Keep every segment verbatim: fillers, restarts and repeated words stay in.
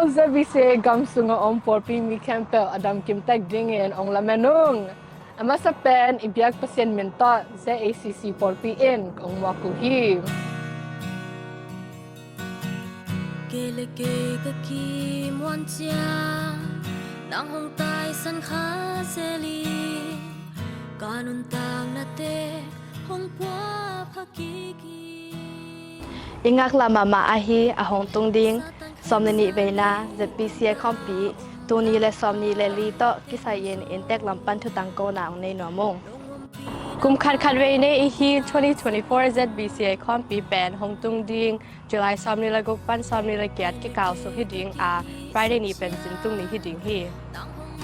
Z B C A gam sungah om pawlpi mi khempeuh a damkim tek dingin ong lamen ung. A masa pen i biak Pasian min tawh Z A C C pawlpi in kong muak uh hi. Kei le kei ka kimuan ciang nang hong taisan kha zel hi. Ka nuntaknate hong puapha kik hi. I ngaklah mahmah ahi a hong tung ding sawm le nih veina Z B C A khawmpi tul nih le sawm nih le li tawh kisai-in inntek lam pan thutang kona hong nei nuam ung. Kum khat khat vei nei ihi twenty twenty-four Z B C A khawmpi pen hong tung ding July sawm nih le guk pan sawm nih le giat kikal sung hi ding a, Friday ni pen zin tung ni hi ding hi.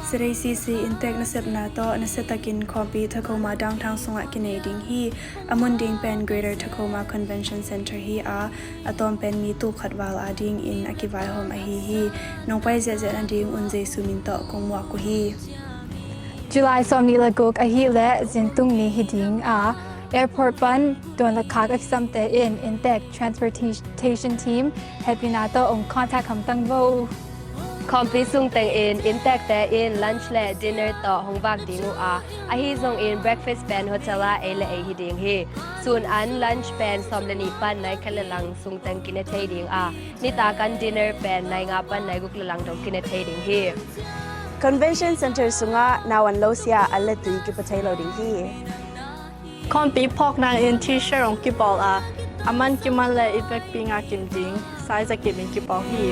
Z A C C inntek nasepna tawh nasiatakin khawmpi Tacoma downtown sungah kinei ding hi. A mun ding pen Greater Tacoma Convention Center hi a, a tawm pen mi tul khat val adingin a kivaihawm ahi hi. Nong pai ziahziah nadingun Jesu min tawh kong muak uh hi. July sawm nih le guk ahih leh zin tung ni hi ding a, airport pan tuan le khak a kisamte in inntek transportation team hehpihna tawh ong contact hamtang vo. Khawmpi sung tengin inntekte in lunch le dinner tawh hong vak ding uh a, ahi zongin breakfast pen hotel ah ei le ei hi ding hi. Sun an lunch pen sawm le nih pan nai khat le lang sung teng kine thei ding a, nitak an dinner pen nai nga pan nai guk le lang dong kine thei ding hi. Convention Center sungah nau an lo sia an le tui kipia thei lo ding hi. Khawmpi phawkna in T-shirt hong kibawl a, a man kiman le i vekpi nga kim ding size a kim in kibawl hi.